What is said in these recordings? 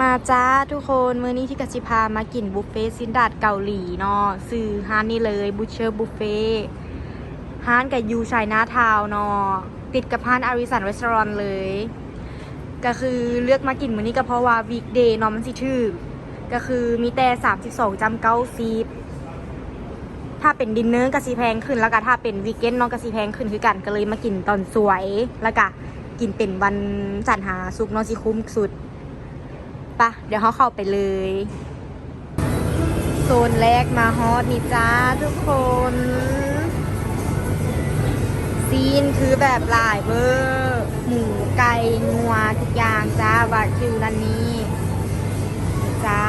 ມາຈ້າທຸກຄົນ, ມື້ນີ້ທິກະຊິພາມາກິນບຸບເຟຊີ້ນດາດເກົາຫຼີເນາະ, ຊື່ຮ້ານນີ້ເລີຍ Butcher Buffet. ຮ້ານກະຢູ່ Chinatown ເນາະ, ຕິດກັບຮ້ານ Artisan Restaurant ເລີຍ. ກະຄືເລືອກມາກິນມື້ນີ້ກະເພາະວ່າ weekday ເນາະ ມັນຊິຖືກ, ກະຄືມີແຕ່ສາມສິບສອງຈ້ຳເກົ້າສິບ. ຖ້າເປັນ dinner ກະຊິແພງຂຶ້ນ, ແລ້ວກະຖ້າເປັນ weekend ເນາະ ກະຊິແພງຂຶ້ນຄືກັນ, ກະເລີຍມາກິນຕອນສວຍ, ແລ້ວກະກິນເປັນວັນຈັນຫາສຸກເນາະ ຊິຄຸ້ມສຸດ. ປະ ດຽວເຮົາເຂົ້າໄປເລີຍ. ໂຊນແລກມາຮອດນີ້ຈ້າທຸກຄົນ, ຊີ້ນຄືແບບຫຼາຍເວີ, ໝູ ໄກ່ ງົວ ທຸກຢ່າງຈ້າ, ວາກິວ ນັ້ນນີ້ ນີ້ຈ້າ.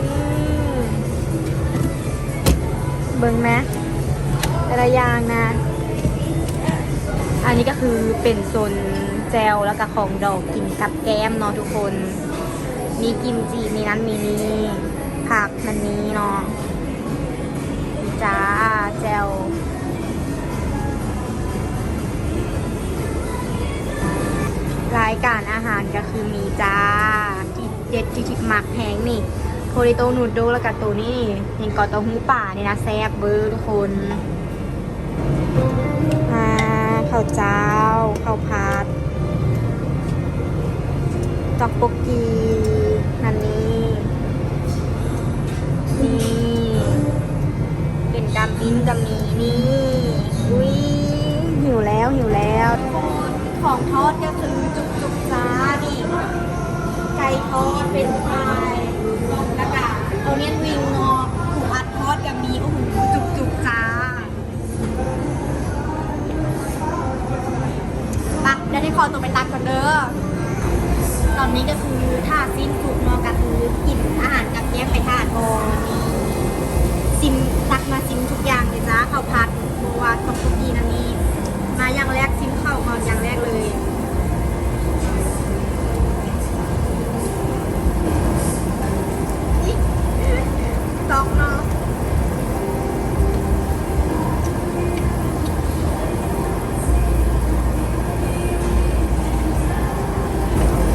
ອືມ ເບິ່ງແມ ແຕ່ລະຢ່າງນະ. ອັນນີ້ກະຄືເປັນໂຊນແຈ່ວ ແລ້ວກະຂອງດອງກິນກັບແກ້ມເນາະທຸກຄົນ, ມີກິມຈິ ມີນັ້ນມີນີ້, ຜັກມັນມີເນາະ. ນີ້ຈ້າ ແຈ່ວ. ລາຍການອາຫານກະຄືມີຈ້າ ທີ່ເດັດທີ່ທິບມັກແຮງນີ້ potato noodle ແລ້ວກະໂຕນີ້ຫຍັງເກາະ ເຕົ້າຫູ້ປານີ້ນະ ແຊບເວີທຸກຄົນ. ອ່າ ເຂົ້າຈ້າວ ເຂົ້າຜັດ ຕອກໂປກກີ ນັ້ນນີ້ ນີ້ ເປັນດຳບິນກະມີນີ້. ອຸ້ຍ ຫິວແລ້ວ ຫິວແລ້ວ. ຂອງທອດກະຄືຈຸກໆຈ້າ ນີ້ ໄກ່ທອດ ເຟຣນຊ໌ຟຣາຍ ແລ້ວກະ onion ring ເນາະ, ປູອັດທອດກະມີ. ໂອ້ໂຫ ຈຸກໆຈ້າ. ປະ ດຽວນີ້ຂໍຕົວໄປຕັກກ່ອນເດີ. ຕອນນີ້ກະຄືຖ້າຊີ້ນສຸກເນາະ, ກະຄືກິນອາຫານກັບແກ້ມໄປຖ້າກ່ອນ. ຊິມ ຕັກມາຊິມທຸກຢ່າງເລີຍຈ້າ, ເຂົ້າຜັດ ບໍ່ວ່າຕອກໂປກກີ ນັ້ນນີ້. ມາຢ່າງແລກ ຊິມເຂົ້າກ່ອນຢ່າງແລກເລີຍ. ຕອກເນາະ.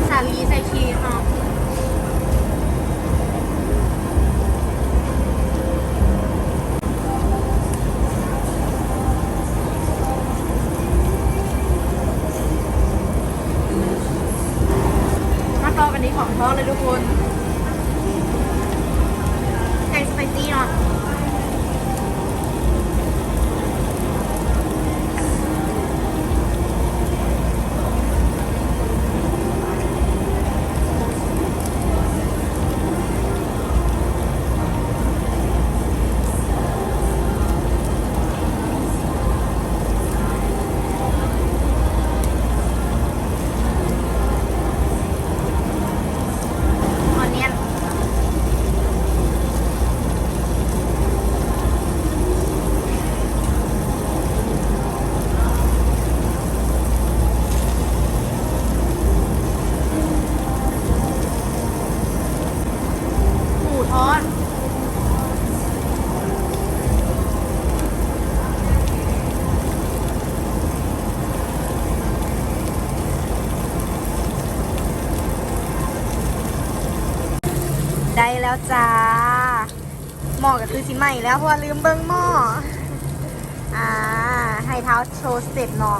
ສາລີໃສ່ຊີສເນາະ. ມາຕໍ່ກັນທີ່ຂອງທອດເລີຍທຸກຄົນ, ແກງສະໄປຊີເນາະ. ໝູທອດ. ໄດ້ແລ້ວຈ້າ. ໝໍ້ກະຄືຊິໄໝ້ແລ້ວ ເພາະວ່າລືມເບິ່ງໝໍ້. ອ່າ ໃຫ້ທ້າວໂຊເສັດເນາະ.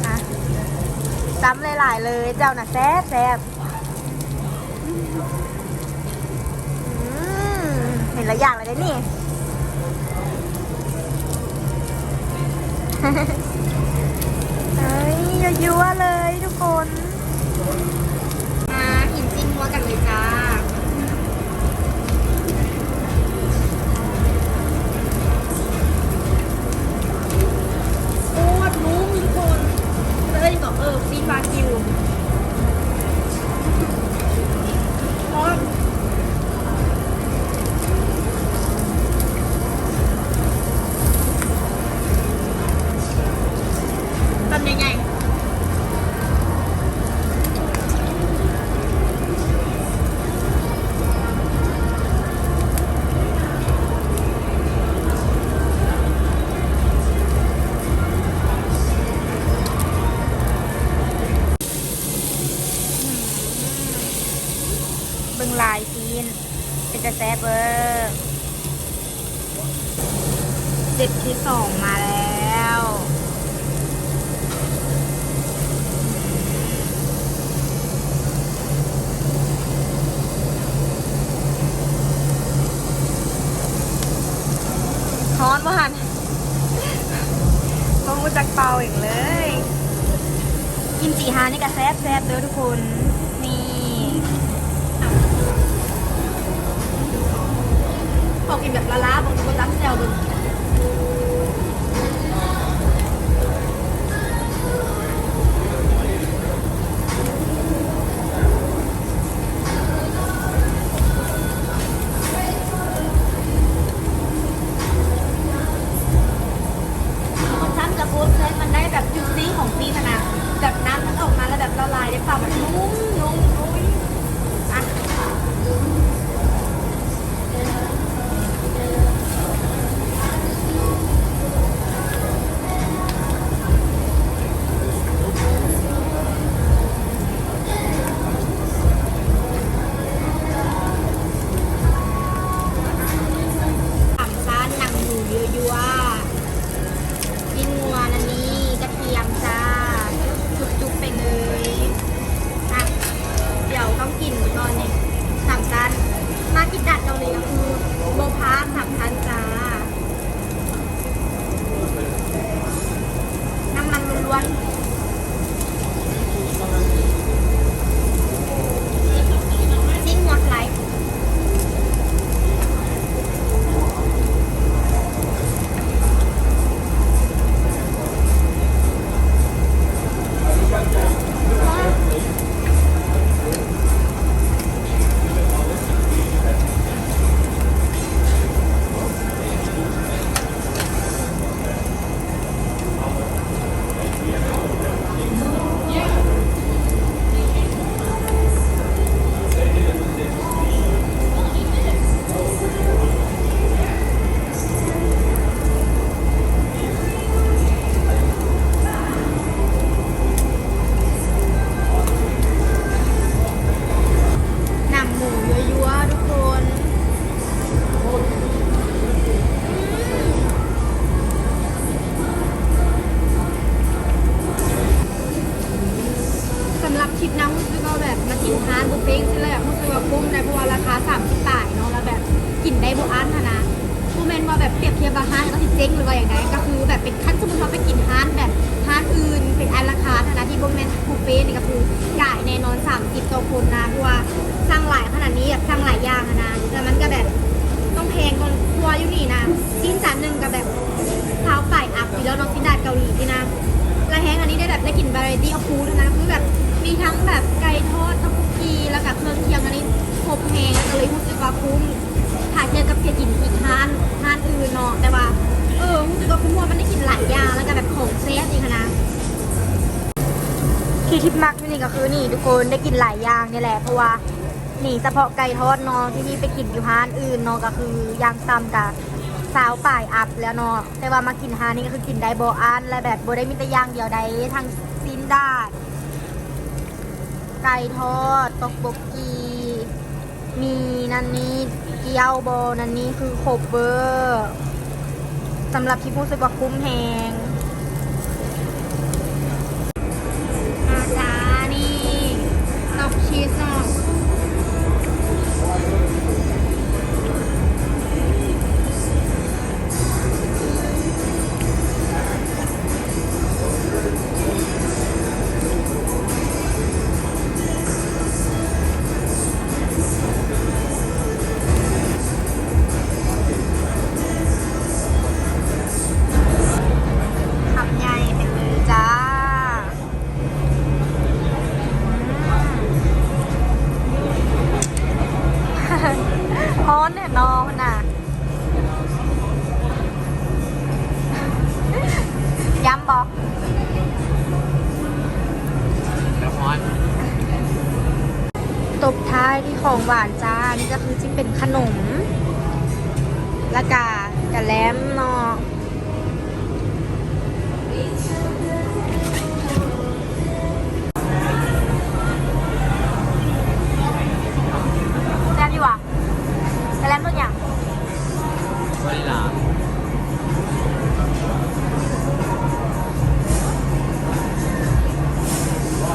ອ່ະ ຈ້ຳຫຼາຍໆເລີຍ, ເຈົ້ານະແຊບໆ. ອືມ ເຫັນລະຢາກແລ້ວເດ້ນີ້. ເອີຍ ຍົວໆເລີຍທຸກຄົນ. ມາກິນຊີ້ນງົວກັນເລີຍຈ້າ. ໂຄດນຸ້ມທຸກຄົນ. ເອີ້ນຫຍັງເກາະ ເອີ ຊີ້ນວາກິວ. ຕອນໃຫຍ່ໆ. ອ ຫຼາຍຊີ້ນ ເປັນຕາແຊບເວີ. ເຊັດທີສອງມາແລ້ວ. ຮ້ອນບໍ່ຫັ້ນ? ບໍ່ຮູ້ຈັກເປົ່າຫຍັງເລີຍ. ກິມຈິຮ້ານນີ້ກະແຊບໆເດີທຸກຄົນ. ນີ້ ຂໍກິນແບບລ້າໆເບິ່ງ ບໍ່ຕັ້ງແຈ່ວເບິ່ງ. ມັນຊ່າງຈະໂຄດແຊບ ມັນໄດ້ແບບຈຸດຊີ້ຂອງຊີ້ນຫັ້ນນະ ແບບນ້ຳມັນອອກມາແລ້ວແບບລະລາຍໃນປາກ ແບບນຸ້ມໆ ໂອ້ຍ ອ່ະ. ສາມຊັ້ນ ໜັງໝູຍົວໆ ຊີ້ນງົວ ອັນນີ້ກະທຽມຈ້າ ຈຸກໆ ໄປເລີຍ. ອ່ະ ດຽວຕ້ອງກິນກ່ອນນີ້ ສາມຊັ້ນ. ມາກິນດາດເກົາຫຼີກະຄືບໍ່ພາດ ສາມຊັ້ນຈ້າ. ນ້ຳມັນລ້ວນໆ ຊີ້ນງົວໄຫຼ. ໜັງໝູຍົວໆ ທຸກຄົນ. ສຳລັບຄິດນະ ຮູ້ສຶກວ່າແບບມາກິນຮ້ານບຸບເຟຈັ່ງຊີ້ແລ້ວ ຮູ້ສຶກວ່າຄຸ້ມໄດ໋ ເພາະວ່າລາຄາສາມສິບປາຍເນາະ ແລ້ວແບບກິນໄດ້ບໍ່ອັ້ນຫັ້ນນະ. ບໍ່ແມ່ນວ່າແບບປຽບທຽບວ່າຮ້ານກໍຊິເຈັງ ຫຼືວ່າຫຍັງໃດ ກໍຄືແບບເປັນ ຄັນສົມມຸດວ່າໄປກິນຮ້ານແບບ ຮ້ານອື່ນເປັນອາລາຄາດຫັ້ນນະ ທີ່ບໍ່ແມ່ນບຸບເຟນີ້ ກໍຄືຈ່າຍແນ່ນອນສາມສິບຕໍ່ຄົນນະ ເພາະວ່າສັ່ງຫຼາຍຂະໜາດນີ້ ແບບສັ່ງຫຼາຍຢ່າງຫັ້ນນະ ແຕ່ມັນກໍແບບຕ້ອງແພງກ່ອນ ເພາະວ່າຢູ່ນີ້ນະ ຊີ້ນຈານໜຶ່ງກໍແບບຊາວປາຍອັບຢູ່ແລ້ວເນາະ ຊີ້ນດາດເກົາຫຼີນີ້ນະ. ແລ້ວແຮງອັນນີ້ໄດ້ແບບໄດ້ກິນ variety of food ຫັ້ນນະ ຄືແບບມີທັງແບບໄກ່ທອດ ຕັອກໂບກີ ແລ້ວກໍເຄື່ອງຄຽງ ອັນນີ້ຄົບແຮງ ກໍເລີຍຮູ້ສຶກວ່າຄຸ້ມ ຖ້າທຽບກັບໄປກິນອີກຮ້ານ ຮ້ານອື່ນເນາະ ແຕ່ວ່າ ເອີ ຮູ້ສຶກວ່າຄຸ້ມ ເພາະວ່າມັນໄດ້ກິນຫຼາຍຢ່າງ ແລ້ວກໍແບບຂອງແຊບອີກຫັ້ນນະ. ທີ່ທິບມັກຢູ່ນີ້ກໍຄືນີ້ທຸກຄົນ ໄດ້ກິນຫຼາຍຢ່າງນີ້ແຫຼະ ເພາະວ່ານີ້ສະເພາະໄກ່ທອດເນາະ ທີ່ໄປກິນຢູ່ຮ້ານອື່ນເນາະ ກໍຄືຢ່າງຕ່ຳກໍຊາວປາຍອັບແລ້ວເນາະ ແຕ່ວ່າມາກິນຮ້ານນີ້ກໍຄືກິນໄດ້ບໍ່ອັ້ນ ແລະແບບບໍ່ໄດ້ມີແຕ່ຢ່າງດຽວໃດ ທັງຊີ້ນດາດ ໄກ່ທອດ ຕັອກໂບກີ ມີນັ້ນນີ້ ເກີ້ຽວບໍ່ ນັ້ນນີ້ ຄືຄົບເວີ. ສຳລັບທີ່ຮູ້ສຶກວ່າຄຸ້ມແຮງ. ມາຈ້າ ນີ້ ຕັອກຊີສເນາະ. ຄຳໃຫຍ່ເປັນມືຈ້າ. ຮ້ອນແທ້ເນາະ ພຸ້ນນະ. ຢ້ຳບໍ່? ແລ້ວຮ້ອນ. ຕົບທ້າຍທີ່ຂອງຫວານຈ້າ ອັນນີ້ກໍຄືຊິເປັນຂະໜົມ ແລ້ວກະກະແລັມເນາະ. ວານິລາ